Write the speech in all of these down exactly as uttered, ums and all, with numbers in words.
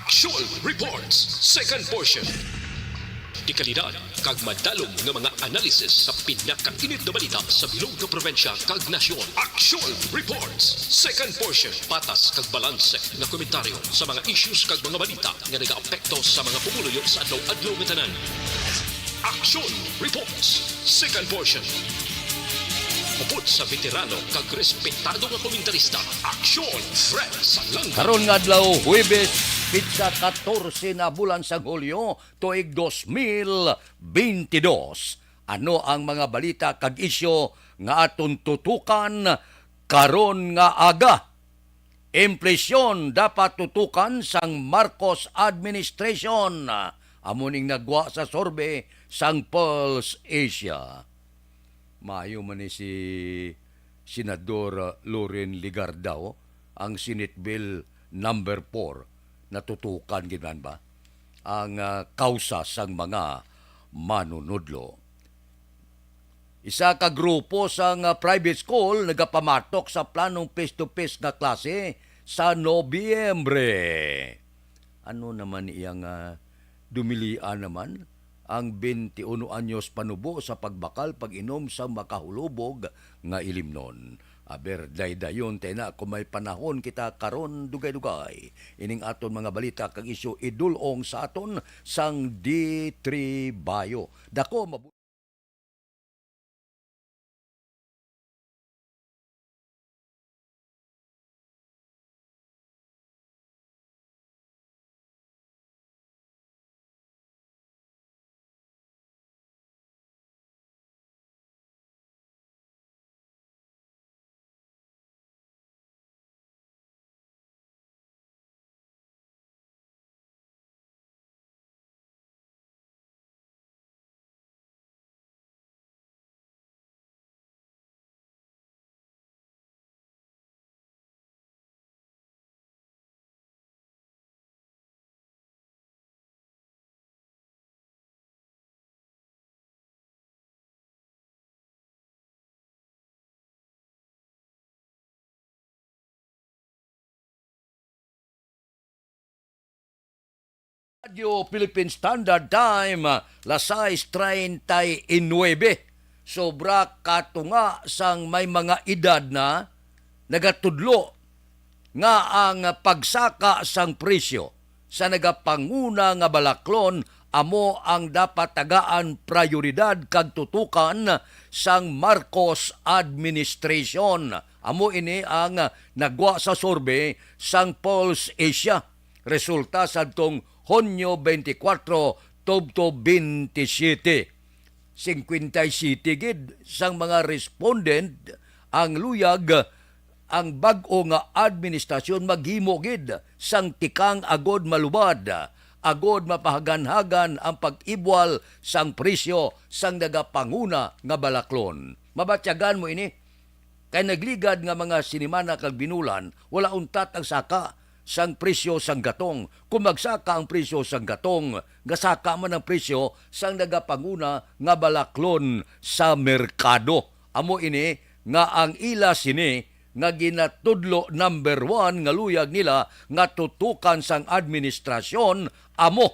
Action Reports, second portion. Dekalidad kag madalom nga mga analisis sa pinakainit nga balita sa bilog nga probinsya kag nasyon. Action Reports, second portion. Patas kag balanse nga komentaryo sa mga issues kag mga balita nga nagaapekto sa mga pumuluyo sa adlaw-adlaw nga tanan. Action Reports, second portion. Upod sa veterano kag respetado nga komentarista, Action Fred Salanga. Karon nga adlaw, Huwebes, petsa katorse na bulan sang Hulyo, tuig dos mil bentidós. Ano ang mga balita kag isyu nga aton tutukan karon nga aga? Inflasyon dapat tutukan sang Marcos administration. Amo ning nagwa sa survey sang Pulse Asia. Maayo man ni si Senador Loren Legarda, ang Senate Bill number four. Natutukan gid man ba ang, ah, kausa sang mga manunudlo? Isa ka grupo sang, ah, private school nagapamatok sa planong face-to-face nga klase sa Nobyembre. Ano naman iyang, ah, dumilian naman ang twenty-one anyos panubo sa pagbakal pag-inom sa makahulubog nga ilimnon? Aber, daydayon ta na kung may panahon kita karon dugay-dugay. Ining aton mga balita kag isyu idul-ong sa aton sang D three Bio. Dako, mabu- Radyo Philippine Standard Time, las sais treinta y nueve. Sobra katunga sang may mga edad na nagatudlo nga ang pagsaka sang presyo sa nagapanguna nga balaklon amo ang dapat tagaan prayoridad kag tutukan sang Marcos administration. Amo ini ang nagwa sa survey sang Pulse Asia. Resulta sadtong Hunyo twenty-four tubtob twenty-seven. Cincuenta y siete gid sang mga respondent ang luyag ang bag-o nga administrasyon maghimo gid sang tikang agod malubad, agod mapahaganhagan ang pag-ibwal sang presyo sang nagapanguna nga balaklon. Mabatyagan mo ini? Kay nagligad nga mga sinimana kag binulan, wala untat ang saka sang presyo sang gatong. Kung magsaka ang presyo sang gatong, gasaka man ang presyo sang nagapanguna nga balaklon sa merkado. Amo ini nga ang ila sini nga ginatudlo number one nga luyag nila nga tutukan sang administrasyon amo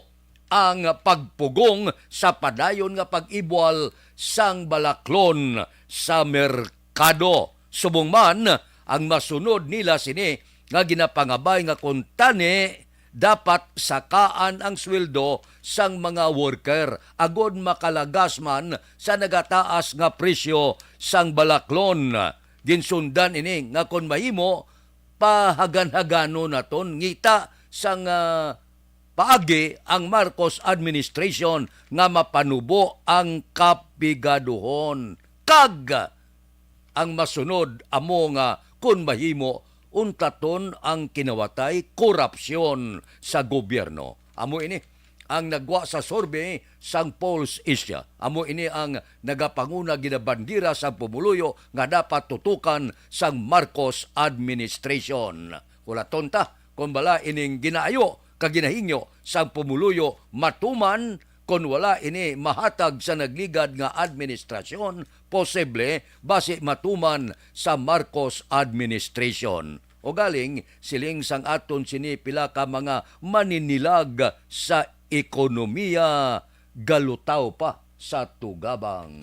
ang pagpugong sa padayon nga pag-ibwal sang balaklon sa merkado. Subong man, ang masunod nila sini nga ginapangabay nga kuntani dapat sakaan ang sweldo sang mga worker agod makalagas man sa nagataas nga presyo sang balaklon. Ginsundan ini nga kon mahimo, pahaganhaganon naton ngita sang, ah, paagi ang Marcos administration nga mapanubo ang kapigaduhon. Kag ang masunod amo nga, kun mahimo, untaton ang kinawatay, korupsyon sa gobyerno. Amo ini ang nagwa sa survey sang Pulse Asia. Amo ini ang nagapanguna ginabandira sang pumuluyo nga dapat tutukan sang Marcos administration. Wala tonta kon bala ining ginaayo kag ginahingyo sang pumuluyo matuman, kon wala ini mahatag sa nagligad nga administrasyon, posible basi matuman sa Marcos administration. Ugaling, siling sang aton sini pila ka mga maninilag sa ekonomiya, galutaw pa sa tugabang.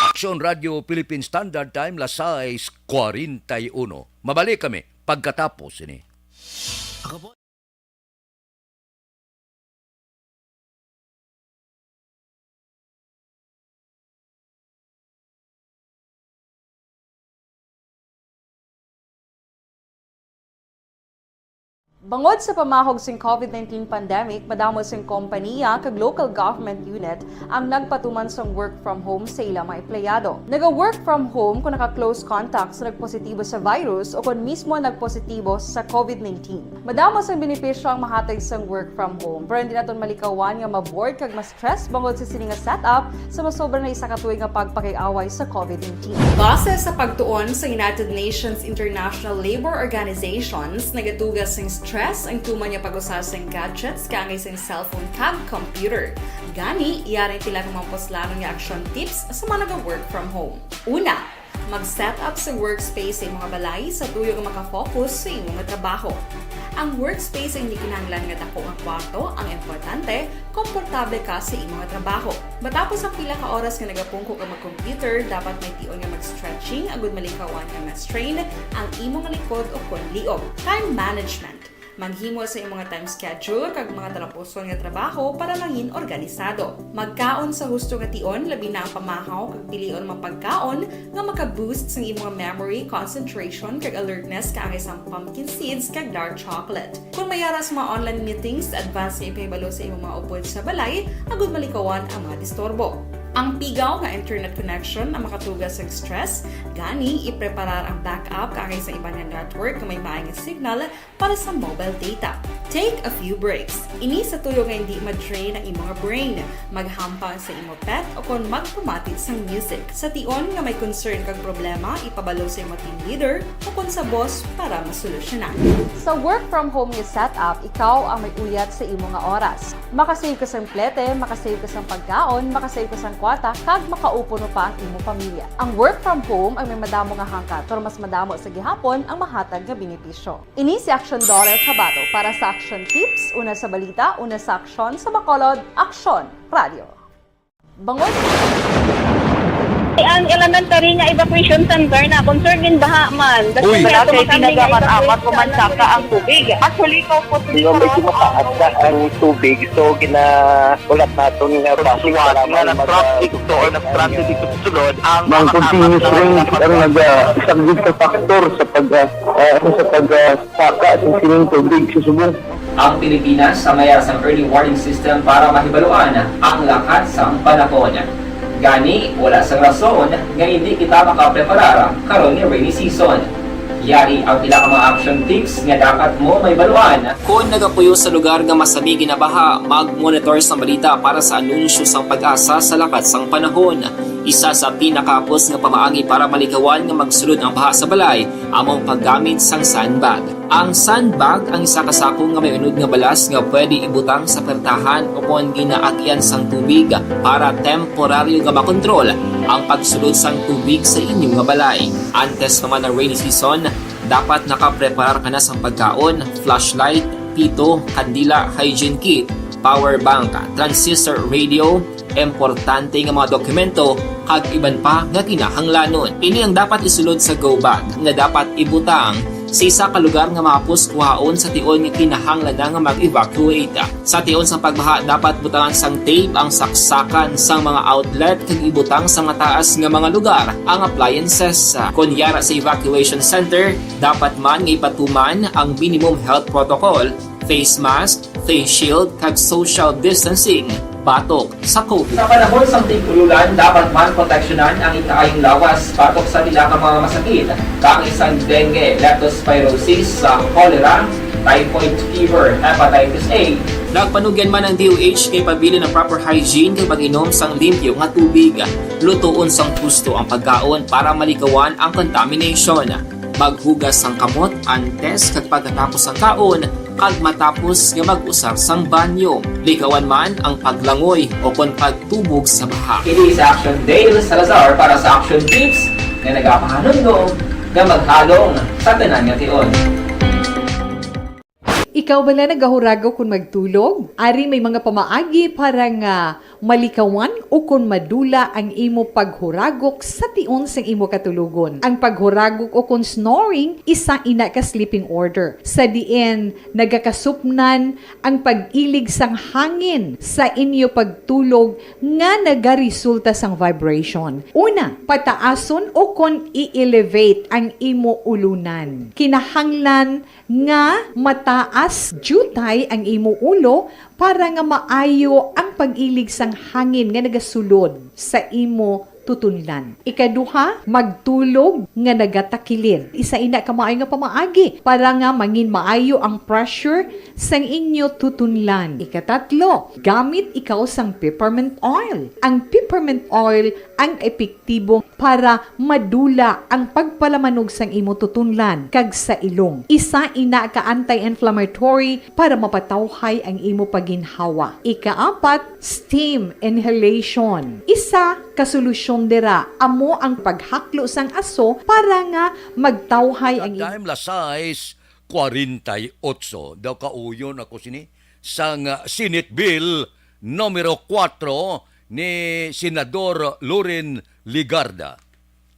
Aksyon Radio Philippine Standard Time, las sais cuarenta y uno. Mabalik kami pagkatapos sini. Bangod sa pamahog sing covid nineteen pandemic, madamo sing kompaniya kag local government unit ang nagpatuman sang work from home sa ila mga empleyado. Naga-work from home kung naka-close contact sa nagpositibo sa virus o kon mismo nagpositibo sa covid nineteen. Madamo sang benepisyo ang mahatag sang work from home, pero hindi naton malikawan nga ma-bored kag ma-stress bangod sa sini nga setup sa masobra na isa ka tuig nga pagpakig-away sa covid nineteen. Base sa pagtuon sa United Nations International Labor Organizations, nagatuga sing stress ang tuman nga pag-usa sing gadgets kaangay sing cellphone kag computer. Gani, yari ang pila ka mga puslanon nga action tips sa mga naga-work from home. Una, mag-set up sa workspace sa imong balay sa tuyo nga makafocus sa imo nga trabaho. Ang workspace ay hindi kinahanglan nga dako nga kwarto, ang importante, komportable ka sa imo nga trabaho. Matapos ang pila ka oras nga nagapungko ka mag-computer, dapat may tion nga mag-stretching agud malikawan nga ma-strain ang imo nga likod o kon liog. Time management. Maghimo sa imo nga time schedule kag mga talapuson nga trabaho para mangin organisado. Magkaon sa husto nga tion, labi na ang pamahaw kag pilion mga pagkaon nga maka-boost sang imo nga memory, concentration, kag alertness kaangay sang pumpkin seeds kag dark chocolate. Kon may ara sa mga online meetings, advance nga ipahibalo sa imo mga upod sa balay agud malikawan ang mga disturbo. Ang pigaw nga internet connection ang makatuga sang stress, gani ipreparar ang backup kaangay sa iban nga network nga may maay nga signal para sa mobile data. Take a few breaks. Ini sa tuyo nga hindi ma-drain ang imo nga brain. Maghampang sa imo pet o kon magpamati sang music. Sa tion nga may concern kag problema, ipabalo sa imo team leader o kon sa boss para masolusyonan. Sa work from home nga setup, ikaw ang may uyat sa imo nga oras. Makasave ka sang plete, makasave ka sang pagkaon, makasave ka sang kwarta, kag makaupo pa ang imo pamilya. Ang work from home ang may madamo nga hangkat, pero mas madamo sa gihapon ang mahatag nga benepisyo. Ini si Aksyon Doris Habato para sa Aksyon Tips, una sa balita, una sa aksyon, sa Bacolod, Aksyon Radio. Bangod Ang elementary nga evacuation center na concern gid baha man. Uy. Wala kay ginagamat-amat ko man saka ang tubig. Actually, ko po Hindi mo medyo mataas na ang tubig, so gina-, ulat naton nga base nga para na mag-, traffic to or nag-transit dito sa sulod ang Ang continuous rain ang nag-, ah, isang big factor sa pag, ah, ah, ano, sa pag, ah, saka sa sining tubig sa subong. Ang Pilipinas ang may ara sang early warning system para mahibaluan ang lakat sang panahon. Gani, wala sang rason nga hindi kita makapreparar karon nga rainy season. Yari ang pila ka mga action tips nga dapat mo mahibaluan. Kon nagapuyo sa lugar nga masami ginabaha, mag-monitor sang balita para sa anunsyo sang PAGASA sa lakat sang panahon. Isa sa pinakahapos nga pamaagi para malikawan nga magsulod ang baha sa balay amo ang paggamit sang sandbag. Ang sandbag ang isa ka sako nga may unod nga balas nga pwede ibutang sa pertahan o kon ginaagyan sang tubig para temporaryo nga makontrol ang pagsulod sang tubig sa inyo nga balay. Antes pa man ang rainy season, dapat nakapreparar ka na sang pagkaon, flashlight, pito, kandila, hygiene kit, power bank, transistor radio, importante nga mga dokumento, kag iban pa nga kinahanglanon. Ini ang dapat isulod sa go bag nga dapat ibutang sa isa ka lugar nga mahapos kuhaon sa tion nga kinahanglan na nga mag-evacuate. Sa tion sang pagbaha, dapat butangan sang tape ang saksakan sang mga outlet kag ibutang sa mataas nga mga lugar ang appliances. Kon yara sa evacuation center, dapat man nga ipatuman ang minimum health protocol, face mask, face shield, kag social distancing batok sa COVID. Sa panahon sang tig-ululan, dapat man proteksyonan ang ikaayong lawas batok sa pila ka mga masakit, kaangay sang dengue, leptospirosis, sa cholera, typhoid fever, hepatitis A. Nagpanugyan man ang D O H kay pabilin ang proper hygiene kag pag-inom sang limpyo nga tubig. Lutoon sang husto ang pagkaon para malikawan ang contamination. Maghugas sang kamot antes kag pagkatapos sang kaon kag matapos nga mag-usar sang banyo. Likawan man ang paglangoy o kon pagtubog sa baha. Ini si Action Dale Salazar para sa Action Tips nga nagapahanumdom Nga maghalong sa tanan nga tion. Ikaw bala nagahuragok kon magtulog? Ari may mga pamaagi para nga malikawan ukon madula ang imo paghuragok sa tion sang imo katulogon. Ang paghuragok ukon snoring, isa ina ka sleeping order, sa diin nagakasupnan ang pag-ilig sang hangin sa inyo pagtulog nga nagaresulta sang vibration. Una, pataason ukon i-elevate ang imo ulunan. Kinahanglan nga mataas diutay ang imo ulo para nga maayo ang pag-ilig sang hangin nga nagasulod sa imo tutunlan. Ikaduha, magtulog nga nagatakilid. Isa ina ka maayo nga pamaagi para nga mangin maayo ang pressure sang inyo tutunlan. Ikatatlo, gamit ikaw sang peppermint oil. Ang peppermint oil ang epektibo para madula ang pagpalamanog sang imo tutunlan kag sa ilong. Isa ina ka anti-inflammatory para mapatawhay ang imo paginhawa. Ikaapat, steam inhalation. Isa ka solusyon dira amo ang paghaklo sang aso para nga magtawhay ang imo. Time la sais cuarenta y ocho. Daw kauyon ako sini sang Senate Bill numero kuwatro ni Senador Loren Legarda.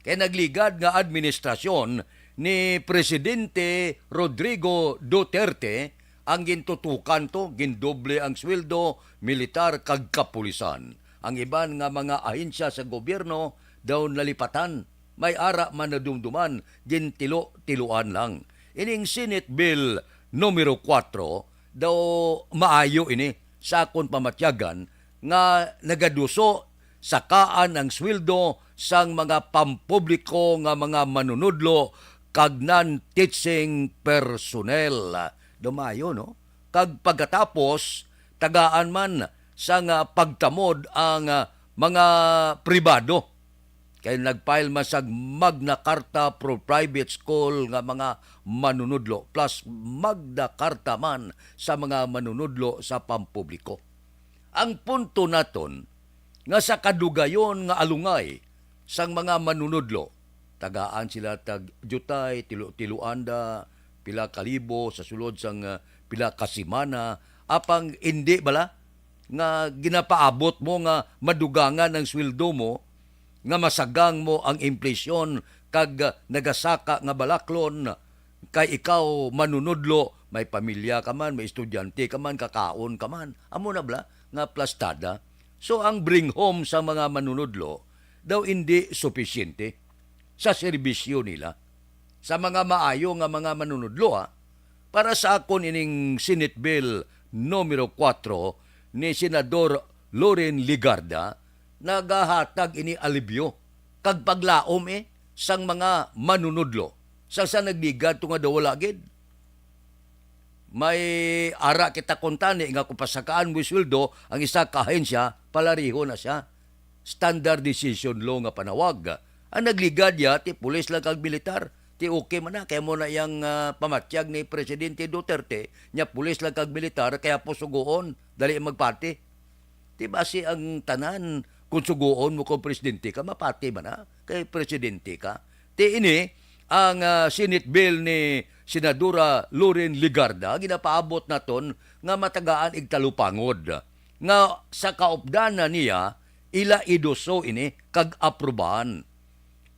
Kay nagligad nga administrasyon ni Presidente Rodrigo Duterte ang gintutukan to, gindoble ang sweldo, militar kag kapulisan. Ang iban nga mga ahensya sa gobyerno daw nalipatan, may ara man nadumduman, gintilo-tiluan lang. Ining Senate Bill numero kuwatro daw maayo ini sa akon pamatyagan nga nagaduso sakaan ang sweldo sang mga pampubliko nga mga manunudlo kag non-teaching personnel. Dumayo, no? Kag pagkatapos, tagaan man sang pagtamod ang, ah, mga pribado. Kay nag-file man sang Magna Carta pro private school nga mga manunudlo, plus Magna Carta man sa mga manunudlo sa pampubliko. Ang punto naton nga sa kadugayon nga alungay sang mga manunudlo, tagaan sila tag diutay, tilo-tiluan da, pila ka libo sa sulod sang, ah, pila ka semana, apang indi bala nga ginapaabot mo nga madugangan ang sweldo mo, nga masagang mo ang inflation kag, ah, nagasaka nga balaklon, kay ikaw manunudlo, may pamilya ka man, may estudyante ka man, kakaon ka man. Amo na bala nga plastada. So, ang bring home sa mga manunudlo daw indi supisyente sa serbisyo nila. Sa mga maayo nga mga manunudlo, ha, para sa akon ining Senate Bill numero kuwatro ni Senador Loren Legarda, nagahatag ini alibyo kag paglaom, eh, sang mga manunudlo. Sa, sa nagligad to nga daw wala gid. May ara kita kuntani nga kung pasakaan mo sweldo ang isa ka ahensya, palariho na siya. Standardization law nga panawag. Ang nagligad ya, ti pulis lang kag militar. Ti okay man na, kay mo na yang, ah, pamatyag ni Presidente Duterte, nya pulis lang kag militar, kaya po sugoon, dali magpati. Ti basi ang tanan, kung sugoon mo kung presidente ka, mapati man na, kay presidente ka. Ti ini, ang, ah, Senate bill ni Senadora Loren Legarda, ginapaabot naton nga matagaan igtalupangod, nga sa kaupdan na niya, ila iduso ini kag aprubahan.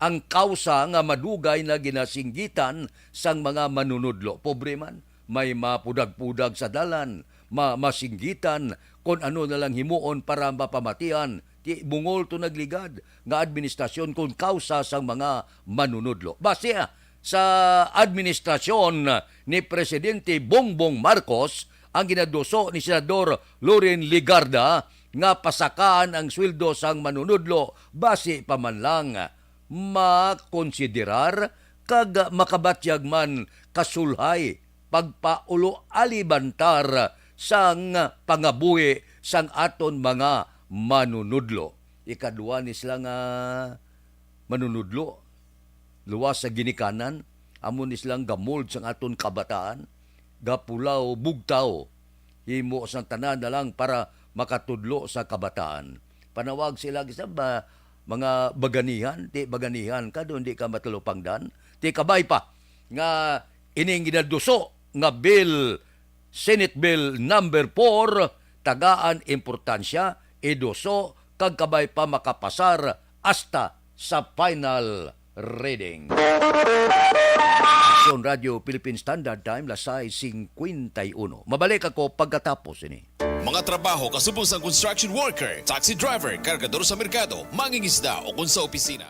Ang kawsa nga madugay na ginasinggitan sang mga manunudlo. Pobre man, may mapudag-pudag sa dalan, ma-, masinggitan kon ano na lang himuon para mapamatian. Ti bungol to nagligad nga administrasyon kon kawsa sang mga manunudlo. Base, ah, sa administrasyon ni Presidente Bongbong Marcos, ang ginaduso ni Senador Loren Legarda nga pasakaan ang sweldo sang manunudlo basi pa man lang makonsiderar kag makabatyag man kasulhay pagpaulo alibantar sang pangabuhi sang aton mga manunudlo. Ikadua ni sila nga manunudlo, luwas sa ginikanan, amo ni silang gamold sang aton kabataan, gapulaw, bugtaw, himo sang tanan na lang para makatudlo sa kabataan. Panawag sila, isa ba, mga baganihan, ti baganihan ka, daw hindi ka matalupangdan, Ti kabay pa nga ining ginaduso nga bill, Senate Bill number four, tagaan importansya, iduso, kag kabay pa makapasar hasta sa final reading. Son Radyo Philippine Standard Time, las sais cincuenta y uno. Mabalik ako pagkatapos ini. Mga trabaho kasubong sang construction worker, taxi driver, kargador sa merkado, mangingisda o kon sa opisina.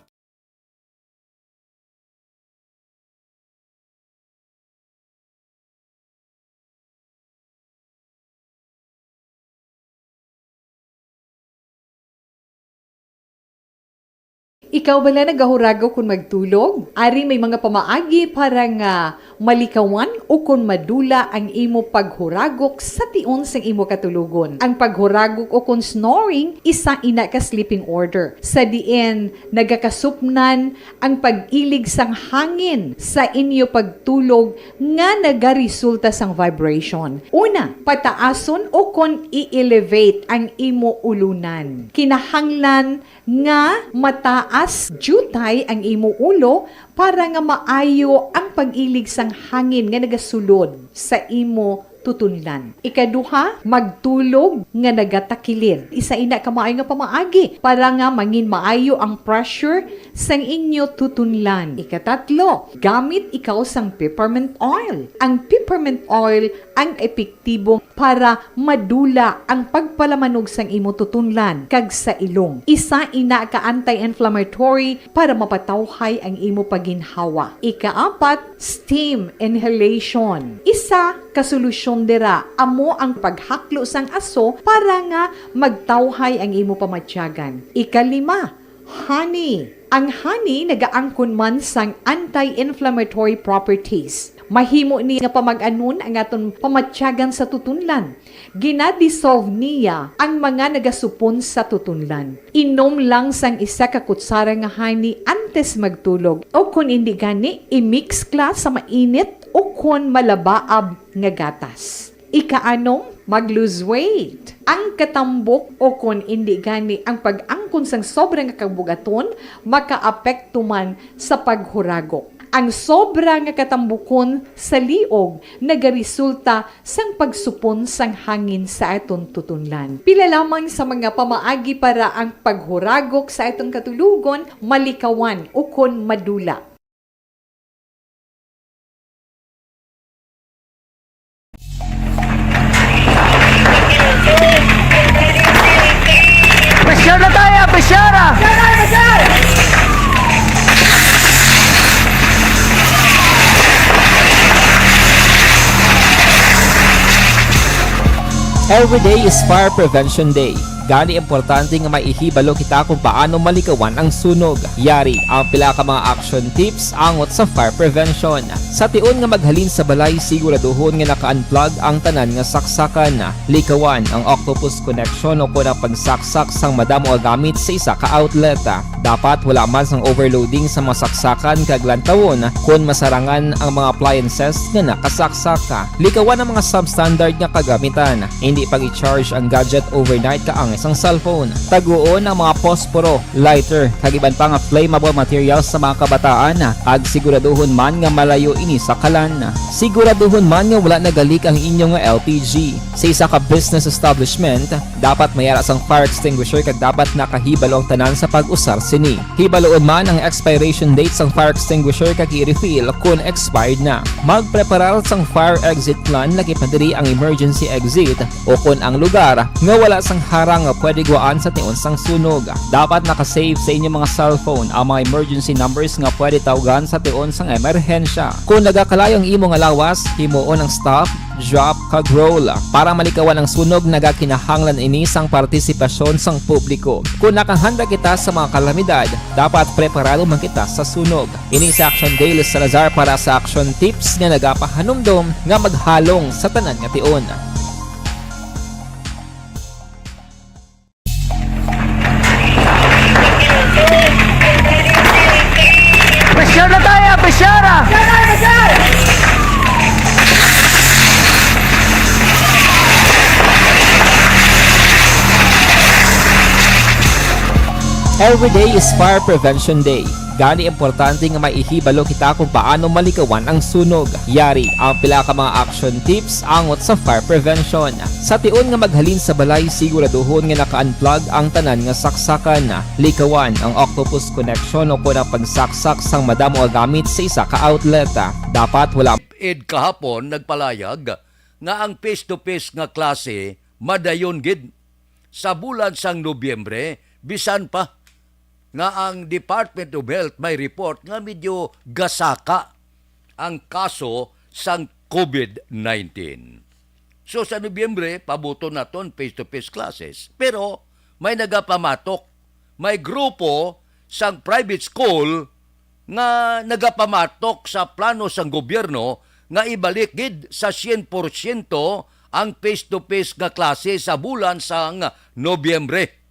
Ikaw bala nagahuragok kon magtulog? Ari may mga pamaagi para nga malikawan ukon madula ang imo paghuragok sa tion sang imo katulogon. Ang paghuragok ukon snoring, isa ina ka sleeping order, sa diin nagakasupnan ang pag-ilig sang hangin sa inyo pagtulog nga nagaresulta sang vibration. Una, pataason ukon i-elevate ang imo ulunan. Kinahanglan nga mataas diutay ang imo ulo para nga maayo ang pag-ilig sang hangin nga nagasulod sa imo tutunlan. Ikaduha, magtulog nga nagatakilid. Isa ina ka maayo nga pamaagi para nga mangin maayo ang pressure sang inyo tutunlan. Ikatatlo, gamit ikaw sang peppermint oil. Ang peppermint oil ang epektibo para madula ang pagpalamanog sang imo tutunlan kag sa ilong. Isa ina ka anti-inflammatory para mapatawhay ang imo pagginhawa. Ikaapat, steam inhalation. Isa ka solusyon dira amo ang paghaklo sang aso para nga magtawhay ang imo pamatyagan. Ikalima, honey. Ang honey nagaangkon man sang anti-inflammatory properties. Mahimo ni nga pamag-anon ang aton pamatyagan sa tutunlan. Gina-dissolve niya ang mga nagasupon sa tutunlan. Inom lang sang isa ka kutsara nga honey antes magtulog, o kon indi gani, i-mix kla sa mainit o kon malabaab nga gatas. Ikaanom, mag-lose weight. Ang katambok o kon indi gani ang pag-angkon sang sobra nga kabugaton makaapekto man sa paghuragok. Ang sobra nga katambukon sa liog nagaresulta sang pagsupon sang hangin sa aton tutunlan. Pila lamang sa mga pamaagi para ang paghuragok sa aton katulogon malikawan ukon madula. Pressure na tayo, pressure! Every day is Fire Prevention Day. Gani, importante nga maihibalo kita kung paano malikawan ang sunog. Yari ang pila ka mga action tips angot sa fire prevention. Sa tion nga maghalin sa balay, siguraduhon nga naka-unplug ang tanan nga saksakan. Likawan ang octopus connection o kon ang pagsaksak sang madamo nga gamit sa isa ka outlet. Dapat wala man sang overloading sa mga saksakan kag lantawon kon masarangan ang mga appliances nga nakasaksak. Likawan ang mga substandard nga kagamitan. Indi pag-i-charge ang gadget overnight kaangay sang cellphone. Taguon ang mga posporo, lighter, kag iban pa nga flammable materials sa mga kabataan, kag siguraduhon man nga malayo ini sa kalan. Siguraduhon man nga wala naga-leak ang inyo nga L P G. Sa isa ka business establishment, dapat may ara sang fire extinguisher kag dapat nakahibalo ang tanan sa pag-usar sini. Hibaloon man ang expiration date sang fire extinguisher kag i-refill kon expired na. Magpreparar sang fire exit plan, lakip na diri ang emergency exit o kon ang lugar nga wala sang harang nga pwede guwaan sa tion sang sunog. Dapat naka-save sa inyo mga cellphone ang mga emergency numbers nga pwede tawgan sa tion sang emerhensya. Kon nagakalayo ang imo nga lawas, himuon ang stop, drop, kag roll. Para malikawan ang sunog, nagakinahanglan ini sang partisipasyon sang publiko. Kon nakahanda kita sa mga kalamidad, dapat preparado man kita sa sunog. Ini si Action Daily Salazar para sa Action Tips nga nagapahanumdom nga maghalong sa tanan nga tion. Pressure na tayo, pressure! Every day is Fire Prevention Day. Gani, importante nga may ihibalo kita kung paano malikawan ang sunog. Yari ang pila ka mga action tips angot sa fire prevention. Sa tion nga maghalin sa balay, siguraduhon nga naka-unplug ang tanan nga saksakan. Likawan ang octopus connection o kon ang pagsaksak sang madamo nga gamit sa isa ka outlet. Dapat wala Ed kahapon nagpalayag nga ang face-to-face nga klase madayon gid sa bulan sang Nobyembre, bisan pa nga ang Department of Health may report nga medyo gasaka ang kaso sang covid nineteen. So, sa Nobyembre, pabuton naton face-to-face classes. Pero may nagapamatok, may grupo sang private school nga nagapamatok sa plano sang gobyerno nga ibalik gid sa syen porsyento ang face-to-face nga klase sa bulan sang Nobyembre.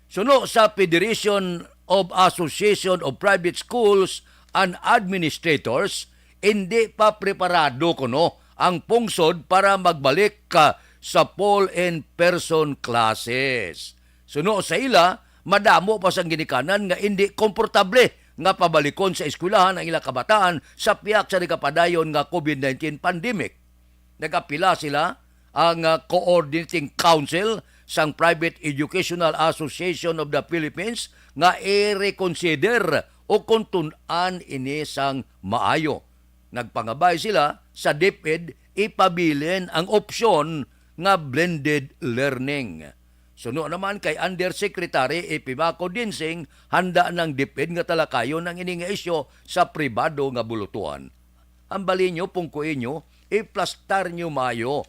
Suno sa Federation of Association of Private Schools and Administrators, indi pa preparado kuno ang pungsod para magbalik ka sa full in-person classes. Suno sa ila, madamo pa sang ginikanan nga indi komportable nga pabalikon sa eskwelahan ang ilang kabataan sa pihak sa nagapadayon nga covid nineteen pandemic. Nagapila sila ang, ah, Coordinating Council sang Private Educational Association of the Philippines nga i-reconsider o kon tun-an ini sang maayo. Nagpangabay sila sa DepEd ipabilin ang opsyon nga blended learning. Suno naman kay Undersecretary Epimaco Dinsing, handa nang DepEd nga talakayon ang ini nga isyu sa pribado nga bulutuan. Hambali nyo, pungkoi nyo, iplastar nyo maayo.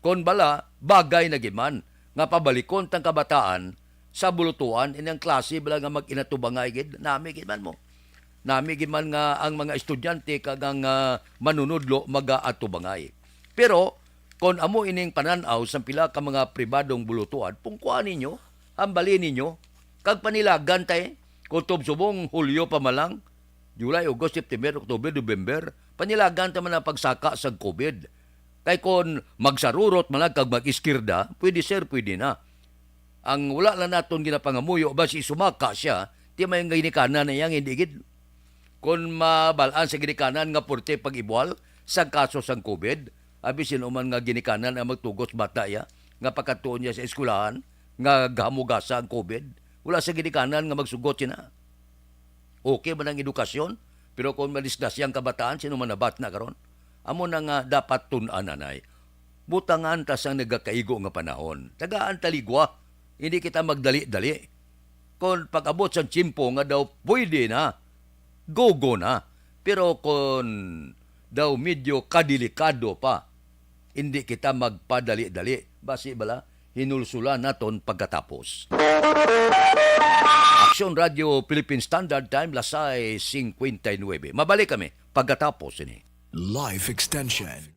Kon bala, bagay na gid man nga pabalikon tang kabataan sa bulutuan, ining klase bala nga mag-inatubangay gid, nami gid man mo. Nami gid man nga ang mga estudyante kag ang, ah, manunudlo magaatubangay. Pero kon amo ining panan-aw sang pila ka mga pribadong bulutuan, pungkuan ninyo, hambali ninyo, kag panilagan tay, kung tubsubong Hulyo pa man lang, July, August, September, October, November, panilagan ta man ang pagsaka sa covid. Kay kon magsarurot man lang kag mag-iskirda, pwede, sir, pwede na. Ang wala lang naton ginapangamuyo, basi sumaka siya, ti may ginikanan na yang hindi gid. Kon mabal-an sa ginikanan nga porte pag-ibual sa kaso sang covid, abi sino man nga ginikanan ang magtugos bata iya, nga pagkatuon niya sa eskwelahan, nga gahamugasa ang covid, wala sa ginikanan nga magsugot sina. Okay man ang edukasyon, pero kung madisgrasya ang kabataan, sino man nabat na karon? Amo na nga dapat tun-an, anay. Butangan ta sang nagakaigo nga panahon. Tagaan ta ligwa. Hindi kita magdali-dali. Kon pag-abot sang tiyempo nga daw pwede na, go-go na. Pero kon daw medyo kadelikado pa, hindi kita magpadali-dali. Basi bala, hinulsulan naton pagkatapos. Aksyon Radio Philippine Standard Time, lasay cincuenta y nueve. Mabalik kami pagkatapos ini. Life Extension.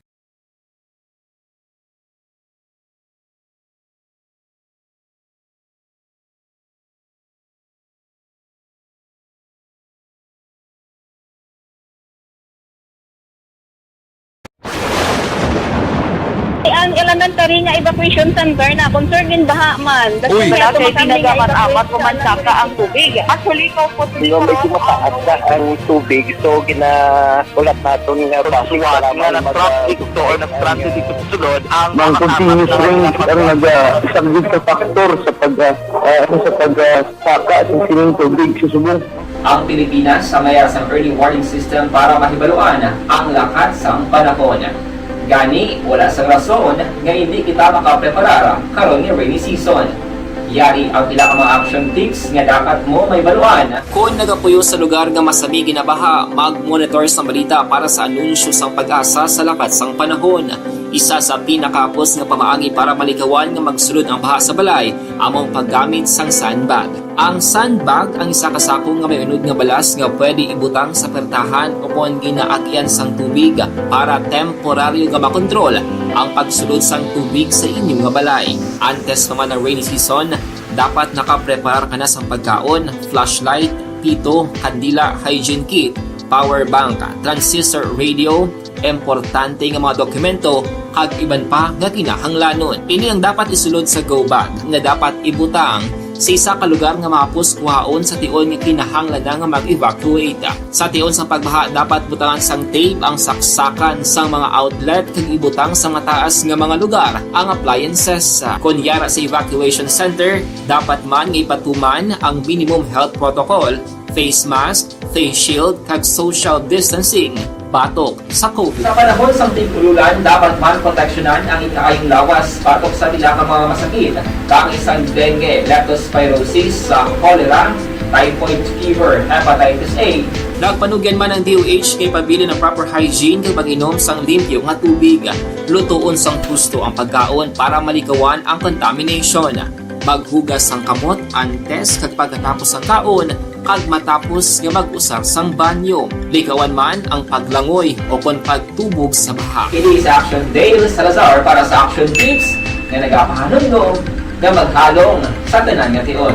Ang elementary nga evacuation center na concern din baha man. Uy, wala kay pinagamat-amat, umansaka ang tubig. Actually, ko po, medyo mataas na ang tubig. So, gina-, ulat naton nga basi nga nag-traffic to or nag-transit dito sa sulod ang mga continuous rain ang nag-, ah, isang big factor sa pag, ah, ah, sa pag, ah, saka sa sining tubig sa subong. Ang Pilipinas ang may sang early warning system para mahibaluan ang lakat sang panahon. Gani, wala sang rason nga hindi kita makapreparar karon nga rainy season. Yari ang pila ka mga action tips nga dapat mo mahibaluan. Kon nagapuyo sa lugar nga masami ginabaha, mag-monitor sang balita para sa anunsyo sang PAGASA sa lakat sang panahon. Isa sa pinakahapos nga pamaagi para malikawan nga magsulod ang baha sa balay amo ang paggamit sang sandbag. Ang sandbag ang isa ka sako nga may unod nga balas nga pwede ibutang sa pertahan o kon ginaagian sang tubig para temporaryo nga makontrol ang pagsulod sang tubig sa inyo nga balay. Antes pa man ang rainy season, dapat nakapreparar ka na sang pagkaon, flashlight, pito, kandila, hygiene kit, power bank, transistor radio, importante nga mga dokumento, kag iban pa nga kinahanglanon. Ini ang dapat isulod sa go bag nga dapat ibutang Sa isa ka lugar nga mahapos kuhaon sa tion nga kinahanglan na nga mag-evacuate. Sa tion sang pagbaha, dapat butangan sang tape ang saksakan sang mga outlet kag ibutang sa mataas nga mga lugar ang appliances. Kon yara sa evacuation center, dapat man nga ipatuman ang minimum health protocol, face mask, face shield, kag social distancing batok sa COVID. Sa panahon sang tig-ululan, dapat man proteksyonan ang ikaayong lawas batok sa pila ka mga masakit, kaangay sang dengue, leptospirosis, sa cholera, typhoid fever, hepatitis A. Nagpanugyan man ang D O H kay pabilin ang proper hygiene kag pag-inom sang limpyo nga tubig. Lutoon sang husto ang pagkaon para malikawan ang contamination. Maghugas sang kamot antes kag pagkatapos sang kaon, kag matapos nga mag-usar sang banyo. Likawan man ang paglangoy o kon pagtubog sa baha. Ini si Action Dale Salazar para sa Action Tips nga nagapahanumdom nga maghalong sa tanan nga tion.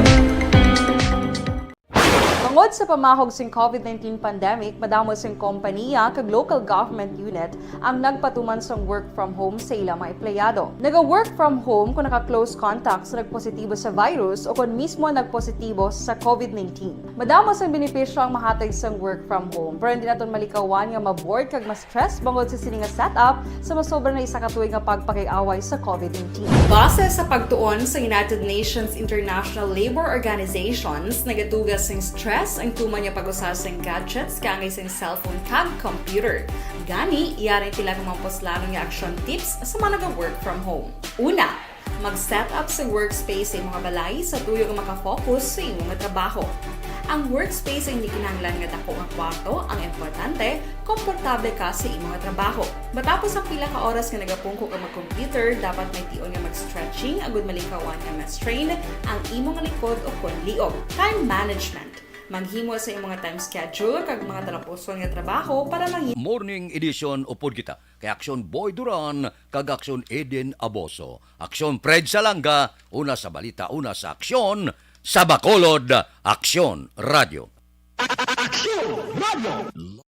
Tungod sa pamahog sing COVID nineteen pandemic, madamo sing kompanya kag local government unit ang nagpatuman sang work from home sa ila mga empleyado. Naga-work from home kung naka-close contact sa nagpositibo sa virus o kon mismo nagpositibo sa COVID nineteen. Madamo sang benepisyo ang mahatag sang work from home, pero hindi naton malikawan nga ma-bored kag ma-stress bangod sa sini nga setup sa masobra na isa ka tuig nga pagpakig-away sa COVID nineteen. Base sa pagtuon sa United Nations International Labor Organizations, nagatuga sing stress ang tuman nga pag-usa sing gadgets kaangay sing cellphone kag computer. Gani, yari pila ka mga puslanon nga action tips sa mga naga-work from home. Una, mag-set up sa workspace sa imong balay sa tuyo nga makafocus sa imong nga trabaho. Ang workspace ay hindi kinahanglan nga dako nga kwarto, ang importante, komportable ka sa imong nga trabaho. Matapos ang pila ka oras nga nagapungko ka mag-computer, dapat may tion nga mag-stretching agud malikawan nga ma-strain ang imong likod o kon liog. Time management. Maghimo sa imong nga time schedule kag mga talapuson nga trabaho para mangi- Morning edition upod kita kay Action Boy Duran kag Action Eden Aboso. Action Fred Salanga, una sa balita, una sa aksyon, sa Bacolod, Aksyon Radio. Aksyon Radio.